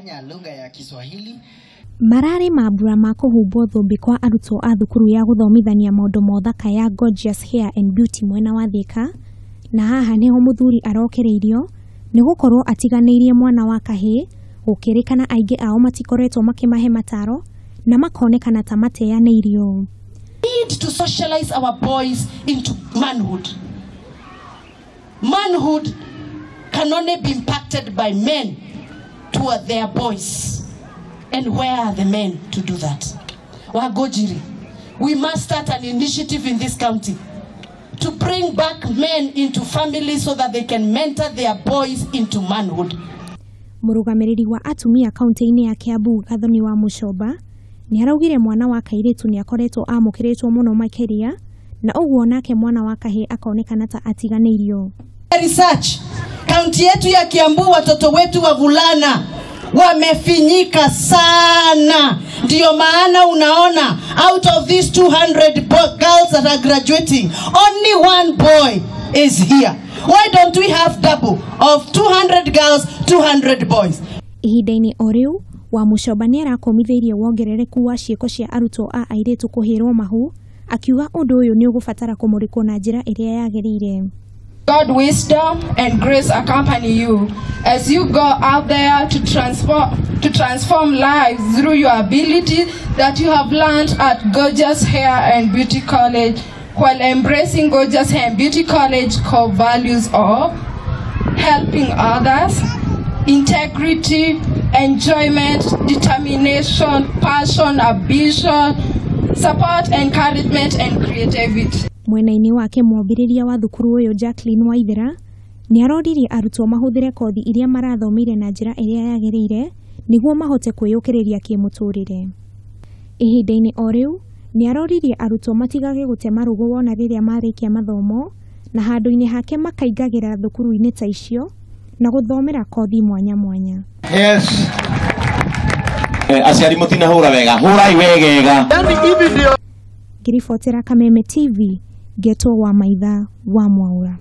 Lugha ya Kiswahili. Mararĩ mambura ma kũhumbwo thũmbĩ kwa arutwo a thukuru ya gũthomithania maũndũ ma ũthaka ya Gorgeous Hair and Beauty mwena wa Thika, na haha nĩho mũthuri arokereirio nĩ gũkorwo atiganĩirie mwana wa kahĩĩ, gũkĩrĩkana aingĩ ao matikoretwo makĩmahe mataro na makonekana ta mateanĩirio. Need to socialize our boys into manhood. Manhood can only be impacted by men toward their boys. And where are the men to do that? Wagojiri, we must start an initiative in this county to bring back men into families so that they can mentor their boys into manhood. Mũrũgamĩrĩri wa atumia kaunti-inĩ ya Kiambu Gathoni wa Mũcomba nĩ araugire mwana wa kairĩtu nĩ akoretwo amũkĩrĩtwo mũno makĩria, na ũguo nake mwana wa kahĩĩ akonekana ta atiganĩirio. Research, kaunti yetu ya Kiambu watoto wetu wavulana wamefinyika sana. Ndio maana unaona out of these 200 girls that are graduating, only one boy is here. Why don't we have double of 200 girls, 200 boys? Ihinda-inĩ o rĩu, wa Mũcomba nĩ arakũmithĩirie wongerereku wa ciĩko cia arutwo a airĩtu kũhĩrwo mahu, akiuga ũndũ ũyũ nĩ ũgũbatara kũmũrĩkwo na njĩra ĩrĩa yagĩrĩire. God wisdom and grace accompany you as you go out there to transform lives through your ability that you have learned at Gorgeous Hair and Beauty College, while embracing Gorgeous Hair and Beauty College core values of helping others, integrity, enjoyment, determination, passion, ambition, support, encouragement, and creativity. Mwena-inĩ wake mwambĩrĩria wa thukuru ũyũ Jacqueline Waithera nĩ aroririe arutwo mahũthĩre kothi iria marathomeire na njĩra ĩrĩa yagĩrĩire nĩguo mahote kwĩyũkĩrĩria kĩmũtũrĩre. Ihinda-inĩ o rĩu nĩ aroririe arutwo matigage gũte marũgũ wona rĩrĩa marĩkia mathomo, na handũ-inĩ hake makaingagĩra thukuru-inĩ ta icio na gũthomera kothi mwanya mwanya. Yes. Aciari mũtinahũra wega, hũrai wegega. Ngĩribotera Kameme TV, Ngetwo wa Maitha wa Mwaura.